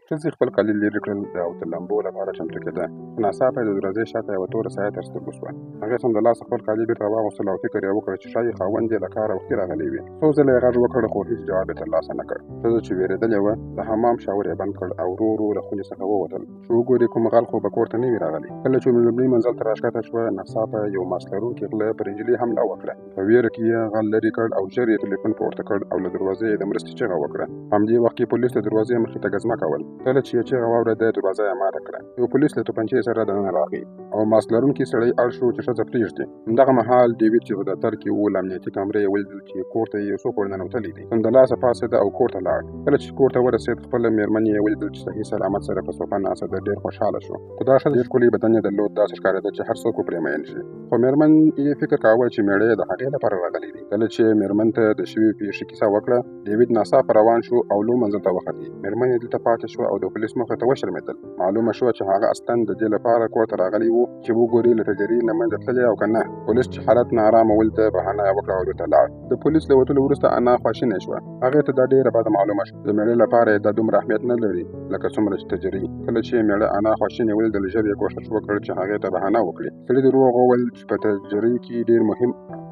ښځې خپل کالي لرې کړل او د لامبو لپاره چمتو کېده، خو ناڅاپه یې د دروازې شاته یوه توره سایه تر سترګو شوه. هغې سمدلاسه خپل کالي بېرته واغوستل او فکر یې وکړ چې ښایي خاوند یې له کاره وختي راغلی وي. څو ځله یې غږ وکړ، خو هیڅ جواب یې ترلاسه نه کړ. ښځه چې وېرېدلې وه، د حمام شاور یې بند کړ او ورو ورو له خونې څخه ووتل چې وګوري کوم غل خو به کور ته نه وي راغلی. کله چې لومړي منزل ته راښکته شوه، ناڅاپه یو ماسک لرونکي غله پر نجلۍ حمله وکړه. په وېره کې یې غل لرې کړ او ژر یې تلیفون پورته کړ او له دروازې یې د مرستې چیغه وکړه. په همدې وخت کې پولیس د دروازې مخې ته ګزمه کول. کله چې یې چیغه واورېده، دروازه یې ماته کړه. یو پولیس له توپنچې سره دننه راغی او ماسک لرونکی سړی اړ شو چې ښځه پرېږدي. همدغه مهال ډیویډ چې په دفتر کې و، له امنیتي کمرې یې ولیدل چې کور ته یې یو څوک ورننوتلی دی. سمدلاسه پاڅېده او کور ته لاړ. کله چې کور ته ورسېد، خپله مېرمن یې ولیدل چې صحیح سلامت سره په صوفه ناسته ده. ډېر خوشحاله شو. خو دا ښځه ډېر ښکلی بدن یې درلود، داسې ښکارېده چې هر څوک پرې مین شي. خو مېرمن یې فکر کاوه چې مېړه یې د هغې لپاره راغلی دی. کله چې مېرمن ته د شوې پېښې کیسه وکړه، ډیویډ ناڅاپه روان شو او لوړ منزل ته وختی. مېرمن یې دلته پاتې شوه او د پولیس مخې ته وشرمېدل. معلومه شوه چې هغه اصلا د دې لپاره کور ته راغلی و چې وګوري له تجرۍ له منځه تللی او که نه. پولیس چې حالت ناارامه ولید، بهانه یې وکړه او بیرته لاړ. د پولیس له وتلو وروسته انا خواشینې شوه. هغې ته دا ډېره بده معلومه شوه. د مېړه لپاره یې دا دومره اهمیت نه لري لکه څومره چې تجرۍ. کله چې مېړه انا خواشینې ولیدل، ژر یې کوښښ وکړ چې هغې ته بهانه وکړي. سړي دروغ وویل چې په تجرۍ کې ډېر مهم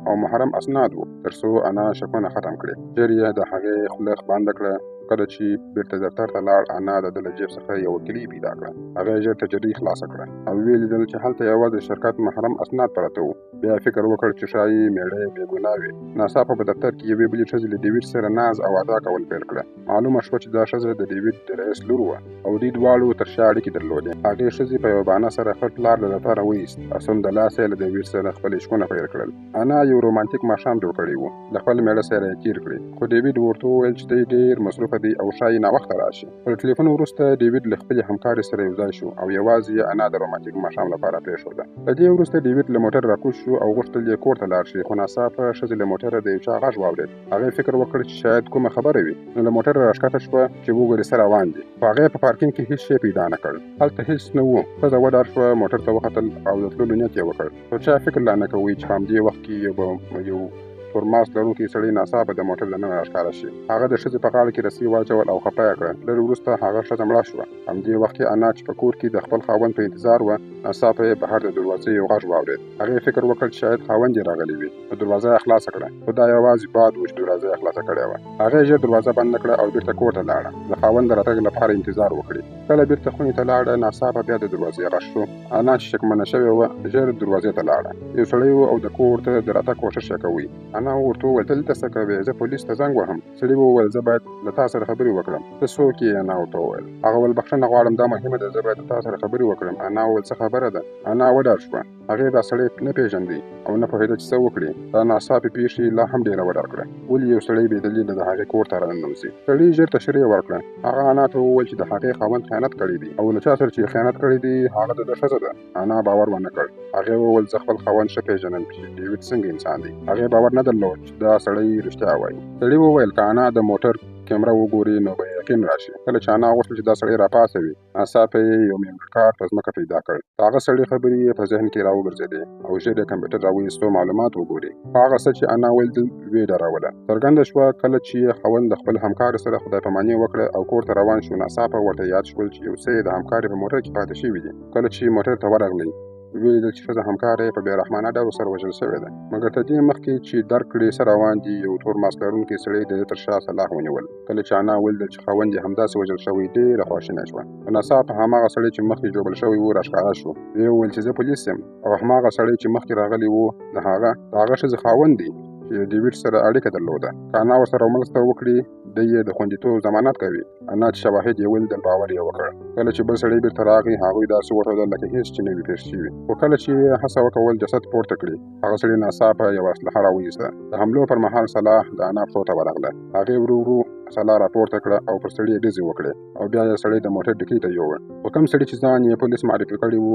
او محرم اسناد وو، تر څو انا شکونه ختم کړي. ژر یې د هغې خوله بنده کړه. کله چې بیرته دفتر ته لاړ، انا د ده له جیب څخه یوه کیلي پیدا کړه. هغې ژر تجرۍ خلاصه کړه او ویې لیدل چې هلته یوازې د شرکت محرم اسناد پراته وو. بیا یې فکر وکړ چې ښایي مېړه یې بې ګناه وي. ناڅاپه په دفتر کې یوې بلې ښځې له ډیویډ سره ناز او ادا کول پیل کړه. معلومه شوه چې دا ښځه د ډیویډ د رئیس لور وه او دوی دواړو تر شا اړیکې درلودې. هغې ښځې په یوه بهانه سره خپل پلار له دفتره وایست او سمدلاسه یې له ډیویډ سره خپل عشقونه پیل کړل. انا یو رومانتیک ماښام جوړ کړی و، له خپل مېړه سره یې تېر کړی. خو ډیویډ ورته وویل چې دی ډېر مصروفه دی او ښایي ناوخته راشي. پر ټلیفون وروسته ډیویډ له خپلې همکارې سره یو ځای شو او یوازې یې انا د رومانتیک ماښام لپاره پرېښوده. له دې وروسته ډیویډ له موټر راکوز شو او غوښتل یې کور ته لاړ شي، خو ناڅاپه ښځې له موټره د یو چا غږ واورېد. هغې فکر وکړ چې شاید کومه خبره وي، نو له موټره راښکته شوه چې وګوري څه روان دي. خو هغې په پارکینګ کې هیڅ شی پیدا نه کړ. هلته هیڅ نه وو. ښځه وډار شوه، موټر ته وختل او د تللو نیت یې وکړ. خو چا فکر لا نه کوي چې په همدې وخت کې یو تور ماسک لرونکی سړی ناڅاپه د موټر دننه راښکاره شي. هغه د ښځې په غاړه کې رسۍ واچول او خفه یې کړه. لږ وروسته هغه ښځه مړه شوه. همدې وخت کې انا چې په کور کې د خپل خاوند په انتظار وه، ناڅاپه یې بهر د دروازې یو غږ واورېد. هغې فکر وکړ چې شاید خاوند یې راغلی وي، نو دروازه یې خلاصه کړه. خو دا یوازې باد و چې دروازه یې خلاصه کړې وه. هغې ژر دروازه بنده کړه او بیرته کور ته لاړه، د خاوند د راتګ لپاره انتظار وکړي. کله بیرته خونې ته لاړه، ناڅاپه بیا د دروازې غږ شو. انا چې شکمنه شوې وه، ژر دروازې ته لاړه. یو سړی و او د کور ته د راتګ کوښښ یې کوی. انا ورته وویل، ته دلته څه کوې؟ زه پولیس ته زنګ وهم. سړي وویل، زه باید له تا سره خبرې وکړم. ته څوک یې؟ انا ورته وویل. هغه وویل، بخښنه غواړم، دا مهمه ده، زه باید له تا سره خبرې وکړم. انا وویل، څه خبره ده؟ انا وډار شوه. هغې دا سړی نه پېژندی او نه پوهېده چې څه وکړي. دا ناڅاپي پېښې لا هم ډېره وډار کړه. ولې یو سړی بې دلیله د هغې کور ته راننوځي؟ سړي ژر تشریح ورکړه. هغه انا ته وویل چې د هغې خاوند خیانت کړی دی او له چا سره چې یې خیانت کړی دی هغه د ده ښځه ده. انا باور ونه کړ. هغې وویل، زه خپل خاوند ښه پېژنم چې ډیویډ څنګه انسان دی. هغې باور نه درلود چې دا سړی رښتیا وایي. سړي وویل، که انا د موټر کیمره وګوري نو به یې یقین راشي. کله چې انا غوښتل چې دا سړی راپاڅوي، ناڅاپه یې یو میموري کارت په ځمکه پیدا کړ. د هغه سړي خبرې یې په ذهن کې راوګرځېدې او ژر یې کمپیوټر راوایست څو معلومات وګوري. خو هغه څه چې انا ولیدل ویې ډاروله. څرګنده شوه کله چې یې خاوند له خپل همکار سره خدای پاماني وکړه او کور ته روان شو، ناڅاپه ورته یاد شول چې یو څه یې د همکارې په موټر کې پاتې شوي دي. کله چې موټر ته ورغلی، ویې لیدل چې ښځه همکاره یې په بې رحمانه ډول سره وژل شوې ده. مګر تر دې مخکې چې درک کړي څه روان دي، یو تور ماسک لرونکی سړی د ده تر شا سلاح ونیول. کله چې انا ولیدل چې خاوند یې همداسې وژل شوی، ډېره خواشینې شوه. خو ناڅاپه هماغه سړی چې مخکې ژوبل شوی و راښکاره شو. ویې وویل چې زه پولیس یم او هماغه سړی چې مخکې راغلی و د هغه ښځې خاوند دی چې ډیویډ سره اړیکه درلوده. که انا ورسره مرسته وکړي، دی یې د خوندیتوب ضمانت کوي. انا چې شواهد یې ولیدل، باور یې وکړ. کله چې بل سړی بیرته راغی، هغوی داسې وښودل لکه هیڅ چې نه وي پېښ شوي. خو کله چې یې هڅه وکول جسد پورته کړي، هغه سړي ناڅاپه یوه اسلحه راوایسته. د حملو پر مهال سلاح د انا پښو ته ورغله. هغې ورو ورو سلاح راپورته کړه او پر سړي یې ډزې وکړې او بیا یې سړی د موټر ډیکۍ ته یووړ. خو کوم سړي چې ځان یې پولیس معرفي کړی و،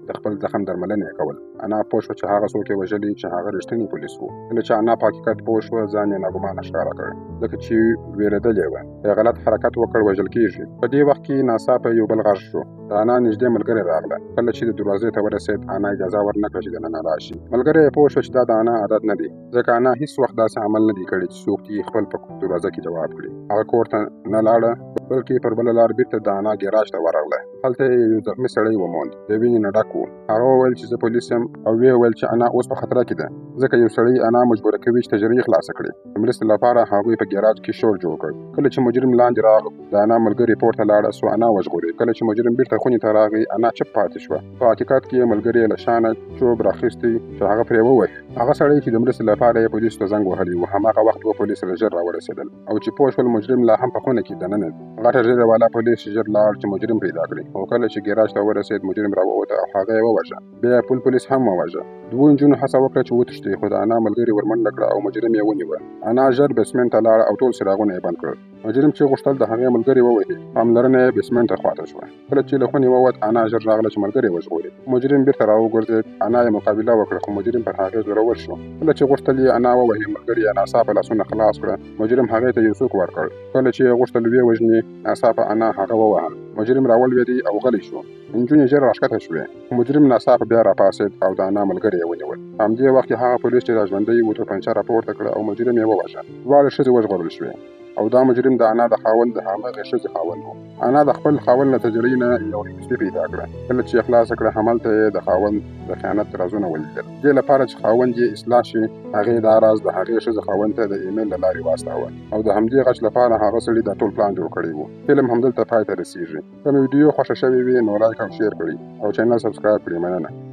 د خپل زخم درملنه یې کول. انا پوه شوه چې هغه څوک یې وژلی چې هغه رښتینی پولیس و. کله چې انا په حقیقت پوه شوه، ځان یې ناګومانه ښکاره کړ، ځکه چې وېرېدلې وه. که یې غلط حرکت وکړ، وژل کېږي. په دې وخت کې ناڅاپه یو بل غږ شو. د انا نږدې ملګرې راغله. کله چې د دروازې ته ورسېد، انا اجازه ورنه کړه چې دننه راشي. ملګری یې پوه شو چې دا د انا عادت نه دی، ځکه انا هیڅ وخت داسې عمل نه دی کړی چې څوک دې خپل په دروازه کې جواب کړي. هغه کور ته نه لاړه، بلکې پر بله لار بیرته د انا ګراج ته ورغله. هلته یې یو زخمي سړی وموند، د وینې نه ډک و. هغه وویل چې زه پولیس یم او ویې ویل چې انا اوس په خطره کې ده، ځکه یو سړی انا مجبوره کوي چې تجربې خلاصه کړي. د مرستې لپاره هغوی په ګراج کې شور جوړ کړ. کله چې مجرم لاندې راغی، د انا ملګري پورته لاړه څو انا وژغوري. کله چې مجرم بیرته خونې ته راغی، انا چپ پاتې شوه. په حقیقت کې یې ملګري له شانه چوب راخیستی چې هغه پرې ووهي. هغه سړی چې د مرستې لپاره یې پولیسو ته زنګ وهلی و، هماغه وخت دوه پولیس له ژر راورسېدل او چې پوه شول مجرم لا هم په خونه کې دننه دی. غټه ږیره والا پولیس ژر لاړ چې مجرم پیدا کړي، خو کله چې ګراج ته ورسېد، مجرم راووته او هغه یې وواژه. بیا یې پولیس هم وواژه. دوو نجونو هڅه وکړه چې وتښتي، خو د انا ملګري ورمنډه کړه او مجرم یې ونیوه. انا ژر بیسمنټ ته لاړه او ټول څراغونه یې بند کړل. مجرم چې غوښتل د هغې ملګري ووهي، پاملرنه یې بیسمنټ ته خواته شوه. کله چې له خونې ووت، انا ژر راغله چې ملګری وژغوري. مجرم بیرته راوګرځېد. انا یې مقابله وکړه، خو مجرم پر هغې زورور شو. کله چې غوښتل یې انا ووهي، ملګري یې ناڅاپه لاسونه خلاص کړه. مجرم هغې ته یو سوک ورکړ. کله چې یې غوښتل ویې وژني، ناڅاپه انا هغه ووهه. مجرم راولوېدی او غلی شو. نجونې ژر راښکته شوې، خو مجرم ناڅاپه بیا راپاڅېد او د انا ملګری یې ونیول. په همدې وخت کې هغه پولیس چې لا ژوندی و، توپنچه راپورته کړه او مجرم یې وواژه. دواړه ښځې وژغورل شوې او دا مجرم د انا د خاوند د هماغې ښځې خاوند و. انا د خپل خاوند له تجربې نه یو USB پیدا کړه. کله چې یې خلاصه کړه، همالته یې د خاوند د خیانت رازونه ولیدل. دې لپاره چې خاوند یې اصلاح شي، هغې دا راز د هغې ښځې خاوند ته د ایمیل له لارې واستاوه او د همدې غچ لپاره هغه سړي دا ټول پلان جوړ کړی و. فلم همدلته پای ته رسېږي. که مو ویډیو خوښه شوې وي، نو لایک او share کړئ او channel subscribe کړئ. مننه.